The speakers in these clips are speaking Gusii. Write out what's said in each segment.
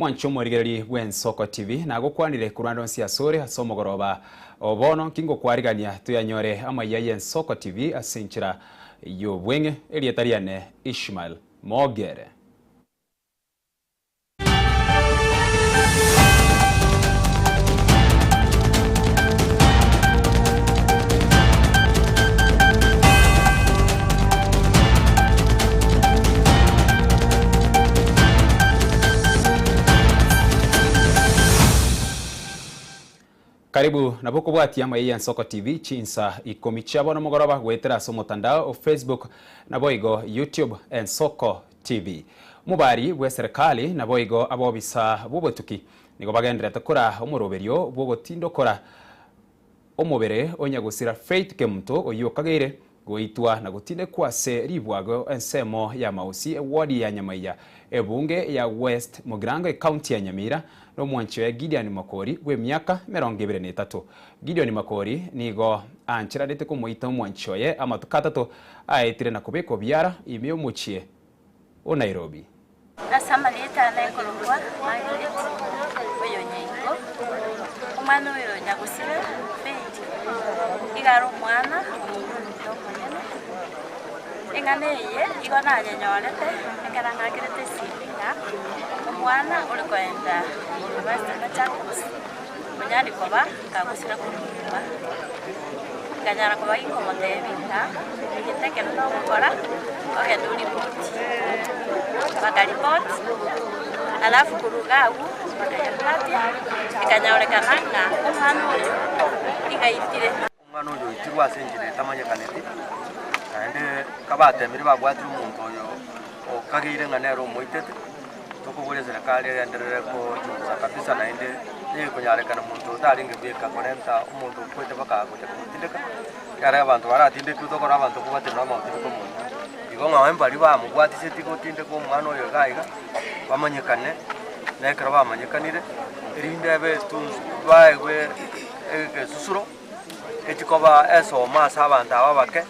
Mwanche omorigereria bw'Ensoko TV, nagokwanire korwa ande onsi asore ase omogoroba o bono, nki ngokwarigania toyanyore amayia y'Ensoko TV ase enchera y'obweng'e. Erieta riane Ishmael Mogere. Karibu nabo okobwatia amaya y'Ensoko TV chinsa ikomi chia bono mogoroba goetera ase omotandao o Facebook naboigo YouTube Ensoko TV. Omobari bw'eserekari naboigo abobisa bw'obotuki nigo bagendererete kora omoroberio bw'ogotindokora omobere o nyagosira Faith Kemunto oyio okageire goitwa na gotindekwa ase ribwago ensemo ya Mausi ewodi ya Nyamaiya ebunge ya West Mugirango ecounty ya Nyamira na omwanchi oye Gideon Makori bw'emiaka 23. Gideon Makori nigo aancheranete komoita omwanchi oye amatuko atato aetire na kobekwa biara ime y'omochie o Nairobi. Ase amarieta ane nkorokwa Margaret oyonyaingo, omwana oyo nyagosira Faith, iga are omwana omonto omonene. Eng'ana eye igo nanyenyorete ekero ng'akerete esimi ng'a omwana ore koenda university Machakos onyare koba kagosira korwa nyomba. Nkanyara koba ginkomotebia ng'a egento ekero togokora ogende oripoti. Bakaripoti, alafu korwa iga agwo bakayebwatia, ekanyorekana ng'a omwana oyo nigo aitire. Omwana oyo oitirwe ase enchera etamanyekaneti, naende kabateemire babwatire omonto oyo okageire ng'a nere omoitete, tokoboria eserekari egenderere kochungusa kabisa naende nekonyarekana monto oyo tarenge bweka korenta omonto okwete baka gocha komotindeka, ekiagera abanto baratindekwe tokora abanto kobwaterana na amagotindeka omonto. Igo ng'a mbaria bamobwatiseti gotindeka omwana oyo iga iga, bamanyekane, na ekero bamanyekanire, erinde ebe etunsu baegwe egesusuro, echikoba esomo ase abanto aba abake,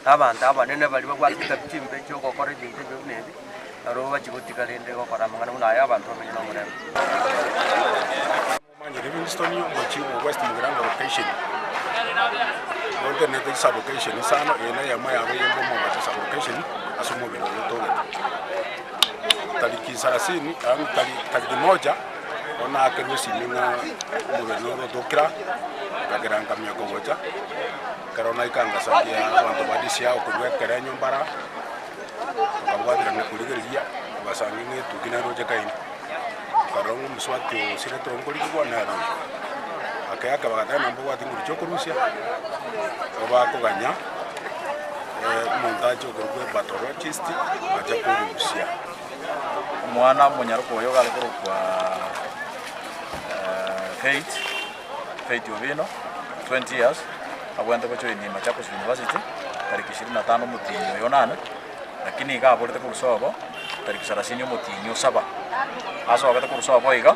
na abanto abanene baria babwate chitabi chimbe chi'ogokora ebinto ebi buna ebi, Barobwo bachia gotiga rende gokora amang'ana buna aya, abanto bamenye nomorembe. Omanye Livingstone omochie o West Mugirango location nontenenete chisublocation isano eye neyemo yabo eyende omobacha sublocation ase omobere oyo otogete. Tariki sarasini yaani tariki moja bono naakerwa esimi ng'a omobere noro otokire aa, nkagera nkamanya kogocha, ekero naika ngasaria abanto ba DCI okorwa ekero enyomba ara. Tokabwaterana korigereria abasangi ng'a etuki neroche kaini. Tokarora ng'a omosubati osirete oo nkorigigwa nere oyo. Ake ake bagateba ng'a mbabwati nguru chiokorusia, nigo bakoganya omonto ache okorokwa epathologist ache korusia. Omwana omonyaroka oyo iga are korokwa Faith, Faith Owino, 20 years, abwenerete gojoinia Machakos University tariki ishirini na tano omotienyi oyo onane, lakini iga aborete korwa sobo tariki sarasini omotienyi o saba. Asogete korwa sobo iga,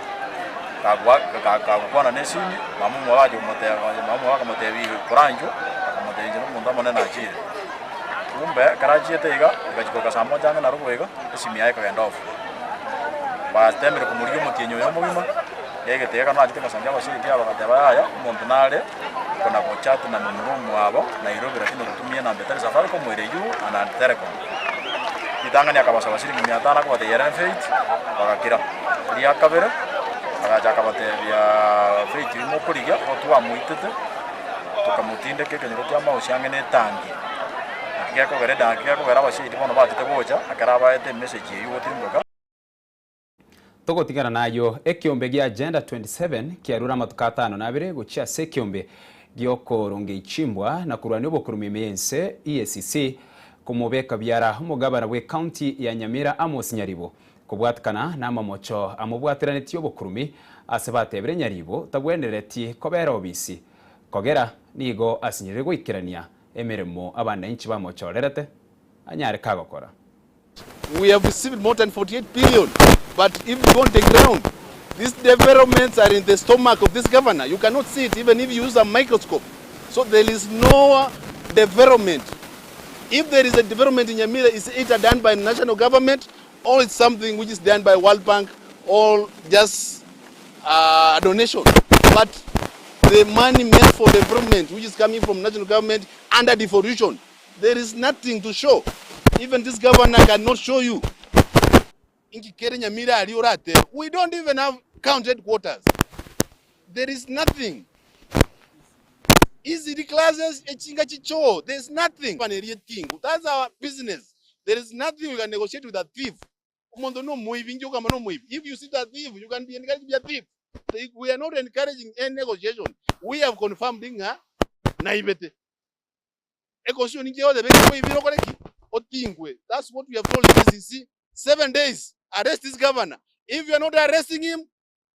kagwa ka- kagokwana na esimi, mama omwabo agacha komoteba mama omwabo akamotebia iga koranchwa, akamotebia inche na omonto omonene nachire. Kumbe ekero achiete iga, egachia goika saa moja ang'e na robo iga, esimi yaye ekagenda off. Batemire komorigia omotienyi oyo omogima, egete ekero nachete ngosangia abasiriki aba bagateba yaya, omonto nare kona gochat na momura omwabo Nairobi lakini ogotumia enamba etari Safaricom ere you and Telecom. Ritang'ani akabasaba shilingi mia tano akabatebia ere Faith, bagakira. Ria kabere, agacha akabatebia Faith oyio mokorigia igo twamoitete, tokamotindeka ekenyoro kia Mausi ang'e na etangi. Naki gekogera eda naki gekogera abashahidi bono bachete gocha, ekero abaete emessage eyio gotirimboka. Togotigana nayio, ekeombe gia Agenda 27 kiarure amatuko atano na abere gochia ase ekeombe gi'okorongeia chimbwa na korwania obokorumi ime y'ense, EACC, komobeka biara omogabana bw'ecounty ya Nyamira Amos Nyaribo kobwatekana namamocho amobwateranetie obokorumi ase batebire Nyaribo tabwenereti kobera obisi kogera nigo asinyirire goikerania emeremo abananchi bamochorerete anyare kagokora. We have received more than 48 billion but if you go on the ground these developments are in the stomach of this governor you cannot see it even if you use a microscope so there is no development if there is a development in Nyamira it's either done by national government or it's something which is done by World Bank or just a donation but the money meant for development which is coming from national government under devolution there is nothing to show even this governor cannot show you inki kere Nyamira aria oratebe we don't even have county headquarters there is nothing ECD classes echinga chichoo there is nothing that's our business there is nothing we can negotiate with a thief Omonto nomoibi, inche okogamba nomoibi. If you sit a thief, you can be encouraged to be a thief. We are not encouraging any negotiation. We have confirmed ng'a naibete. Econstitution inche egoteba ekero oibire okore ki? Otingwe. That's what we have told EACC. 7 days, arrest this governor. If you are not arresting him,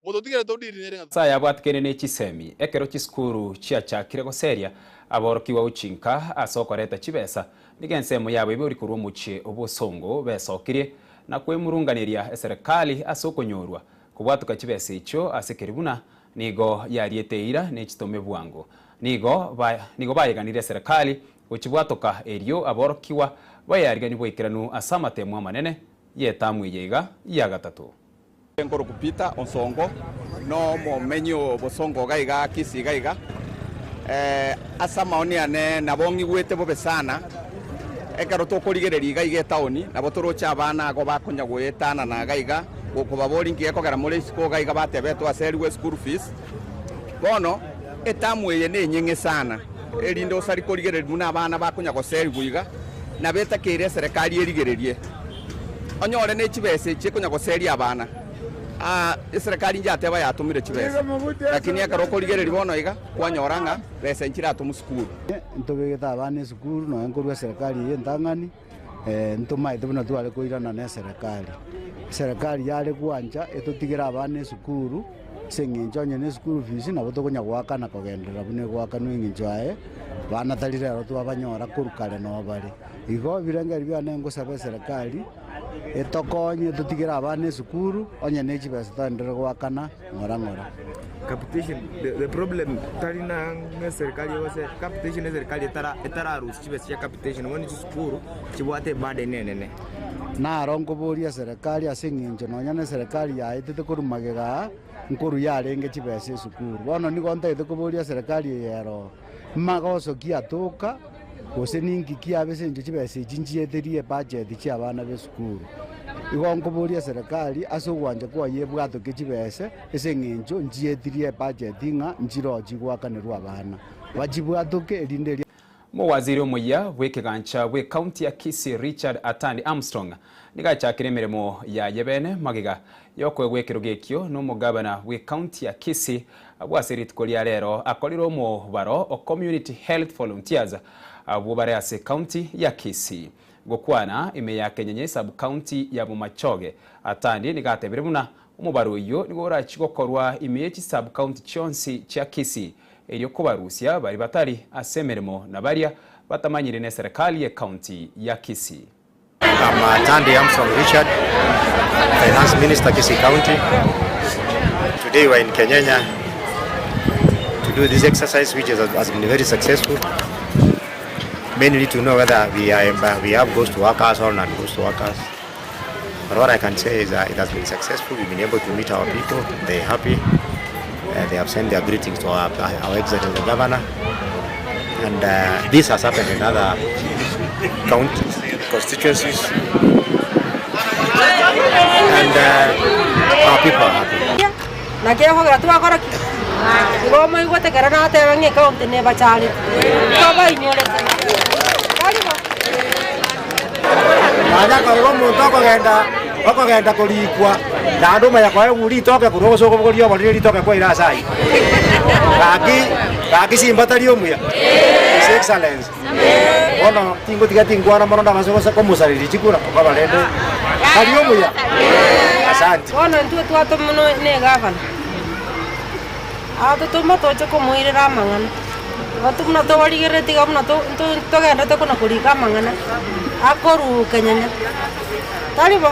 mototigere todiri nere ng'a Ase ayabwatikene ne chisemi, ekero chisukuru chiachakire goseria aborokigwa gochinka ase okoreta chibesa, nigo ensemo yabo ebori korwa omochie obosongo besokirie na kwemurunganeria eserekari ase okonyorwa kobwatuka chibesa echio ase keribuna nigo yariete eira ne chitome bwango. Nigo ba nigo bayeganire eserekari gochibwatoka erio aborokigwa bayarigani boikeranu ase amatemo amanene yetamu eye iga ya gatato. Nkoroku Peter Onsongo, no omomenyi o Bosongo iga iga Kisii iga iga. Ase amaoni ane nabo ng'igwete bobe sana, ekero tokorigereria iga iga etaoni, nabo toroche abana ago bakonya goetanana iga iga, gokobaboria nki gekogera more isiko iga iga batebetwe ase erigwe eschool fees. Bono etamu eye nenyeng'e sana, erinde osari korigereria buna abana bakonya goserigwa iga, nabo etakeire eserekari erigererie. Onyore ne chibesa echi ekonya goseria abana. Aa, eserekari inche yateba yatomire chibesa, lakini ekero okorigereria bono iga, kwanyora ng'a besa nchiratomwa sukuru. Ntobegete abana esukuru nonya nkorwa eserekari eye entang'ani, ntomaete buna tware koirana na eserekari. Eserekari yare gwancha etotigere abana esukuru, ase eng'encho onye na eschool fees nabo tokonya goakana kogenderera buna egoakanwa eng'encho aye, bana tari rero twabanyora korwa kare noo bare. Igo ebirengererio biane ngosaba eserekari etokonye etotigere abana esukuru onye ne chibesa toenderere goakana ng'ora ng'ora. Capitation, the problem tari na ng'a eserikari egose capitation eserikari etara etararusia chibesa chia capitation bono chisukuru chibwate eburden enene. Naro nkoboria eserekari ase eng'encho nonya na eserekari yaetete korwa magega aa, nkorwa yarenge chibesa esukuru. Bono nigo ntagete koboria eserekari eye ero, magoso ki atoka, gose ninki kiabe ase eng'encho chibesa echi nchieterie ebudget chia abana ba esukuru. Igo nkoboria eserekari ase ogwancha kwaye ebwatoke chibesa ase eng'encho nchietirie ebudget ng'a nchiroo chigoakanerwa abana. Bachibwatoke erinde eria. Omowaziri omoyia bw'ekegancha bw'ecounty ya Kisii Richard Atandi Armstrong nigo achakire emeremo yaye bene magega yokoegwa ekerogo ekio na omogabana bw'ecounty ya Kisii abwo ase rituko ria rero akorire omobaro o Community Health Volunteers abwo bare ase ecounty ya Kisii. Gokwana ime ya Kenyenya sub county ya Bomachoge Atandi nigo atebire buna omobaro oyio nigo orachie gokorwa ime ye chisub county chionsi chia Kisii erio kobarusia baria batari ase emeremo na baria batamanyire na eserekari y'ecounty ya Kisii. I'm Atandi Armstrong Richard, Finance Minister, Kisii County. Today we are in Kenyenya to do this exercise, which has been very successful. Mainly to know whether we have ghost workers or non ghost workers. But what I can say is that it has been successful. We've been able to meet our people. They're happy. They have sent their greetings to our Executive Governor. And this has happened in other counties, constituencies. And our people are happy. Naki ekogera twakora ki? Igo moigwete ekero nateba ng'a ekaunti nebacharete, twabainyorete. Tari bo? Manya korora omonto okogenda okogenda korikwa naende omanya koegwa ritoke korwa gose okobogoria oborere ritoke kwaira ase ayio. Gaki gaki simba tari omuya His Excellency. Bono tingotiga tinkwana mono ndabase gose komosareria chikura okoba rende tari omuya. Asante. Bono intwe twatomwa na egavana, atotoma toche komoirera amang'ana, igo buna tobarigerereti iga buna togendete kona korika amang'ana, akorwa kenyenya, tari bo.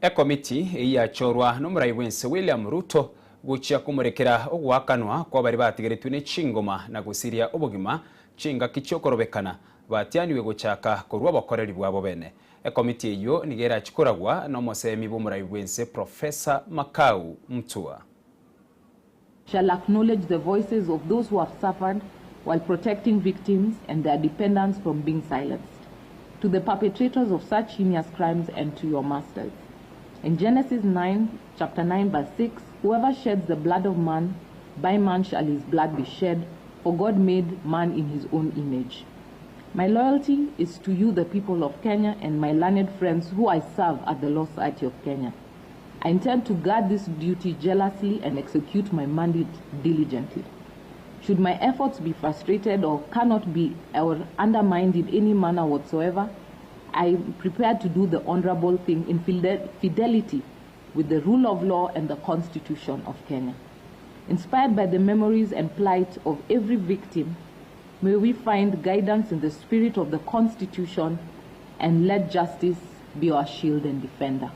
Ekomiti eyio yachorwa nomorai bwense William Ruto gochia komorekera ogoakanwa kwa baria batigeretwe ne chingoma na gosiria obogima chingaki chiokorobekana batianiwe gochaka korwa obokoreri bwabo bene. Ekomiti eyio nigo erachi koragwa nomosemi bw'omorai bw'ense Professor Makau Mutua. Shall acknowledge the voices of those who have suffered while protecting victims and their dependents from being silenced. To the perpetrators of such heinous crimes and to your masters. In Genesis 9, chapter 9, verse 6, whoever sheds the blood of man, by man shall his blood be shed, for God made man in his own image. My loyalty is to you, the people of Kenya, and my learned friends who I serve at the Law Society of Kenya. I intend to guard this duty jealously and execute my mandate diligently. Should my efforts be frustrated or cannot be or undermined in any manner whatsoever, I am prepared to do the honorable thing in fidelity with the rule of law and the Constitution of Kenya. Inspired by the memories and plight of every victim, may we find guidance in the spirit of the Constitution and let justice be our shield and defender.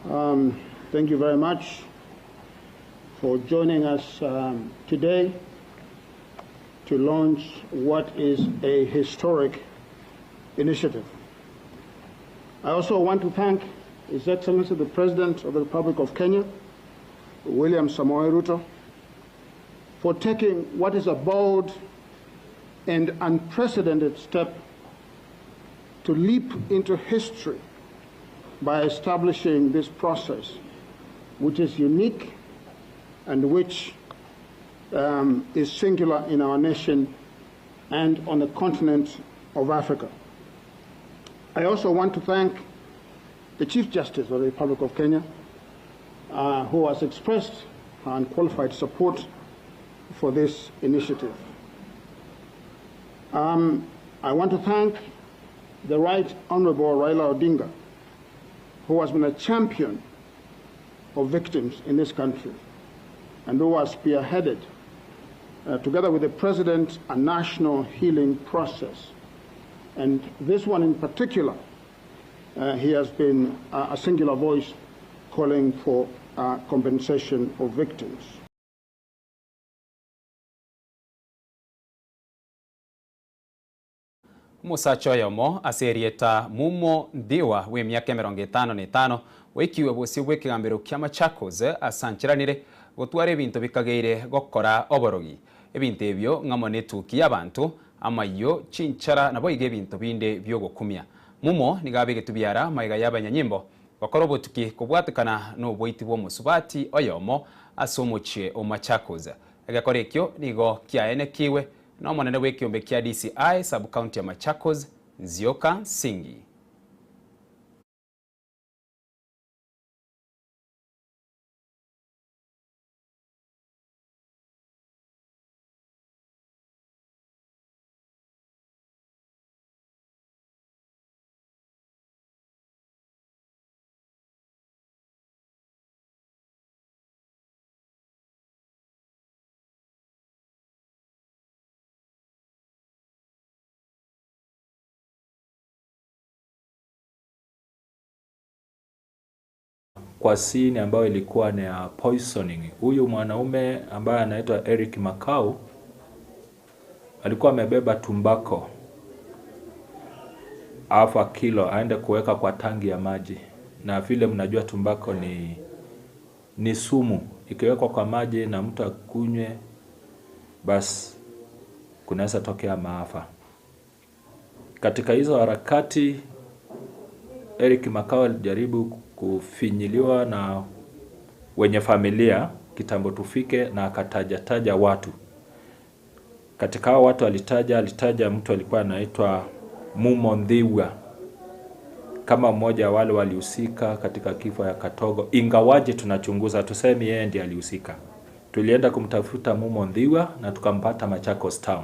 Um, thank you very much for joining us um, today to launch what is a historic initiative. I also want to thank His Excellency the President of the Republic of Kenya, William Samoei Ruto, for taking what is a bold and unprecedented step to leap into history by establishing this process, which is unique and which um, is singular in our nation and on the continent of Africa. I also want to thank the Chief Justice of the Republic of Kenya, uh, who has expressed unqualified support for this initiative. Um, I want to thank the Right Honorable Raila Odinga, who has been a champion of victims in this country and who has spearheaded, uh, together with the President, a national healing process. And this one in particular, uh, he has been uh, a singular voice calling for uh, compensation of victims. Omosacha oyomo ase erieta Mumo Ndhiwa bw'emiaka emerongo etano na etano oikiwe bosio bw'ekegambero kia Machakos asancheranire gotwara ebinto bikageire gokora oborogi. Ebinto ebio ng'amo netuki y'abanto, amayio, chinchara naboigo ebinto binde biogokumia. Mumo nigo abegetwe biara magega y'abanyanyimbo gokora obotuki kobwatekana noboiti bw'omosubati oyomo ase omochie o Machakos. Egekora ekio nigo kiaenekiwe N'omonene bw'ekiombe kia DCI sub-county ya Machakos, Nzioka Nsingi. Kwa scene ambayo ilikuwa ni ya poisoning. Huyu mwanaume ambaye anaitwa Eric Makau alikuwa amebeba tumbako half a kilo aende kuweka kwa tangi ya maji, na vile mnajua tumbako ni, ni sumu, ikiwekwa kwa maji na mtu akunywe, basi kunaweza tokea maafa. Katika hizo harakati Eric Makau alijaribu kufinyiliwa na wenye familia kitambo tufike, na akatajataja watu. Katika hao watu alitaja alitaja mtu alikuwa anaitwa Mumo Ndhiwa kama mmoja wale walihusika katika kifo ya Katogo, ingawaje tunachunguza, tusemi yeye ndiye alihusika. Tulienda kumtafuta Mumo Ndhiwa na tukampata Machakos Town.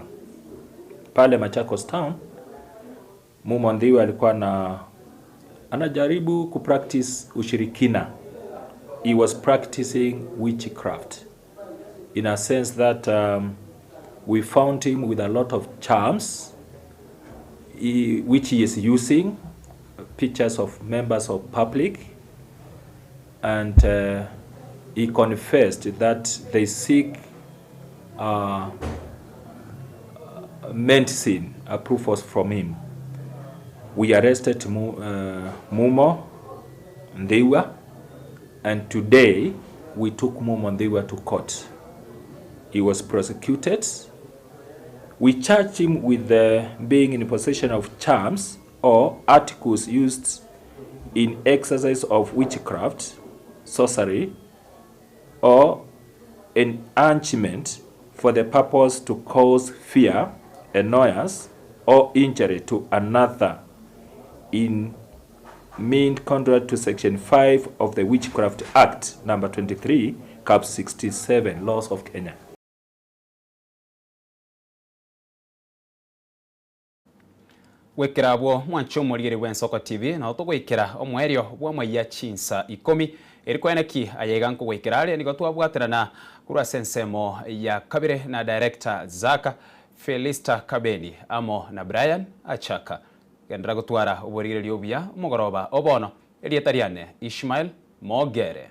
Pale Machakos Town Mumo Ndhiwa alikuwa na anajaribu kupractice ushirikina. He was practicing witchcraft in a sense that um, we found him with a lot of charms he, which he is using pictures of members of public and uh, he confessed that they seek uh, medicine approvals from him. We arrested uh, Mumo Ndhiwa and today we took Mumo Ndhiwa to court. He was prosecuted. We charged him with uh, being in possession of charms or articles used in exercise of witchcraft, sorcery, or enchantment for the purpose to cause fear, annoyance, or injury to another in mean contrary to section 5 of the Witchcraft Act number 23 cap 67 laws of Kenya. Goikera abwo mwanche omorigeri bw'Ensoko TV, nao togoikera omoerio bw'amaiya chinsa ikomi. Eri koeneki aye iga nkogoikera are nigo twabwaterana korwa ase ensemo ya kabere na director Zaka, Felista Kabeni amo na Brian Achaka. Genderera gotwara oborigereria obuya omogoroba o bono. Erieta riane Ishmael Mogere.